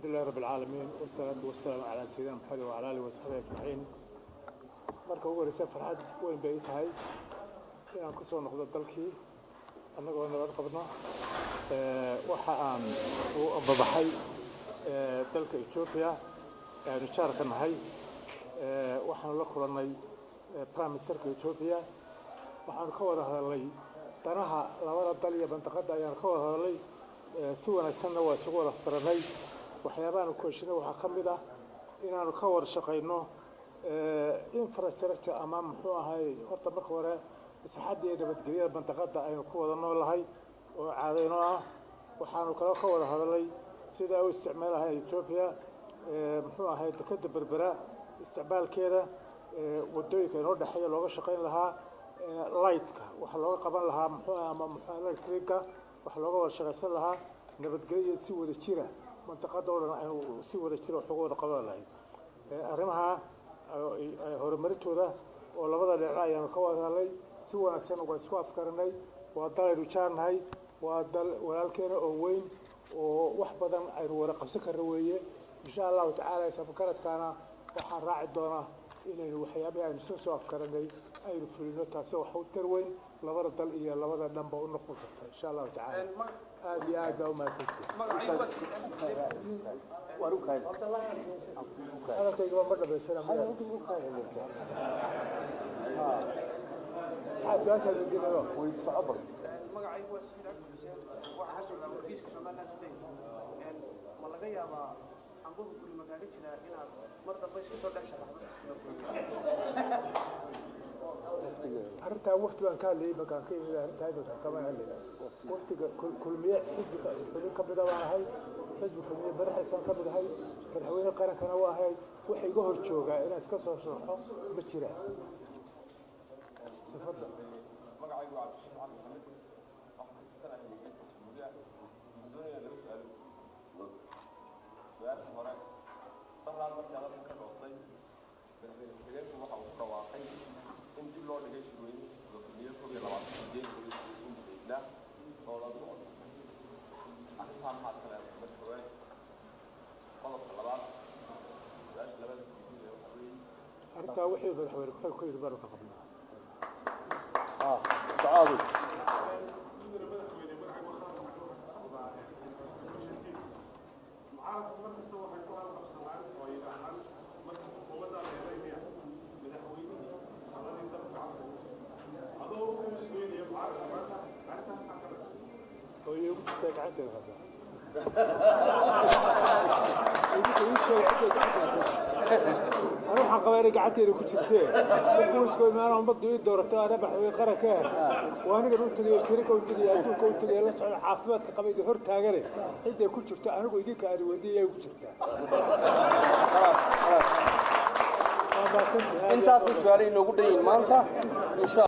الحمد لله رب العالمين، والصلاة والسلام على سيدنا محمد وعلى آله وصحبه أجمعين. Marka ugu horeysa, farxad weyn bay ii tahay inaan ku soo noqdo dalkii annagoo nabad qabno. Waxa aan u ambabaxay dalka Ethiopia aanu jaarka nahay. Waxaanu la kulannay Prime Ministerka Ethiopia. Waxaanu ka wada hadalnay danaha labada dal iyo mandaqadda ayaanu ka wada hadalnay. Si wanaagsanna waa isugu wada faranay. Waxyaabahaanu ku heshinay waxaa ka mid ah inaanu ka wada shaqayno infrastructure ama muxuu ahay, horta marka hore saxadda iyo nabadgelyada mandaqadda aynu ku wada noolahay oo caadayno ah. Waxaanu kaloo ka wada hadalnay sida u isticmaalahay Ethiopia muxuu ahay dekadda Berbera isticmaalkeeda, wadooyinka inoo dhexeeya looga shaqayn lahaa, lightka waxa looga qaban lahaa, muxuu ahay, ama muxuu electrica waxa looga wada shaqaysan lahaa, nabadgelya si wada jira mandaqada oo dhan aynu si wada jira wax uga wada qaban lahayd. Arrimaha horumarintooda oo labada dhinac ayaanu ka wada hadalnay. Si wanaagsan waa isku afkaranay. Waa dal aynu jaarnahay, waa dal walaalkeena oo weyn oo wax badan aynu wada qabsan karno weeye. Insha Allahu tacaala, isafgaradkaana waxaan raaci doonaa inaynu waxyaabihii aynu soo afkaranay aynu fulino. Taasi wax u tar weyn labada dal iyo labada dhanba u noqon karta, insha Allahu tacaala. Aad iyo aad baa umahadsantihin. Hadalkayga ma dhamaysana? Maxaa su-aashaad weydiinayo? Magacaygu waa Saciid Cabdi Xuseen, waxaan ka socdaa wargeyska Somaliland Today. Ma laga yaabaa ambahu guri magaaga jiraa inaad mar dambe iska soo dhex sharaxdo? Arrintaa wafti baan ka hadlayay markaan ka imid. Arrintaa imika kama hadlayna. Waftiga Kulmiye, xisbiga xubin ka mida baan ahay, xisbi Kulmiye madaxdiisaan ka mid ahay, madaxweyne qarankana waa ahay. Waxa iga hor joogaa inaan iska soo sharaxo ma jiraan sifadda. Magacaygu waa Cabdishiid Cali Maxamed, waxaan ka tirsanahay wargeyska Jamhuuriya. Waxaan doonayaa laba su-aalo. Su-aasha hore, dalaal markii aad ka dhooftay, madaxweyne ku-xigeenku waxa uu ku dhawaaqay in dib loo dhigay shirweynihii xisbiga Kulmiye 21 January u mudeysnaa oo lagu codsatay. Arrintaa maxaad ka leedahay marka koowaad? Qodobka labaad, su-aasha labaad weydiinaya waxa weeye Arrintaa wixii madaxweyne ku-xigeenku ka yidhi baanu ka qabnaa. Sacaadu. Madaxweyne, magacaygu waa Khalid Maxamed, waxaan ka socdaa Telefishin TV. Mucaaradku mar kasta waxay ku halqabsadaan oo yidhaahdaan marka xukuumadda la eedaynaya, madaxweynihii taladii dalka gacanta ugu jira. Adoo u isweynaya mucaaradka maanta, arrintaas maxaa ka leedahay? Oo igu jirtaa gacanteeda hadda. Idinka ii sheeg cidday gacanteeda ku jirto. Anu waxaan qabaa inay gacanteeda ku jirtee markuusko imaana ummaddu ii doorato ana madaxweyne qaranka ah. Waa anigan u tegaya, shirika u tegaya, adduunka u tegaya, la socda, caafimaadka qaba, idin hor taagane. Cidday ku jirto anigu idinka aan weydiiyay ku jirtaa. Khalaas, khalaas. Waa mahadsantihay. Intaasay su-aalo inoogu dhan yihiin maanta, insha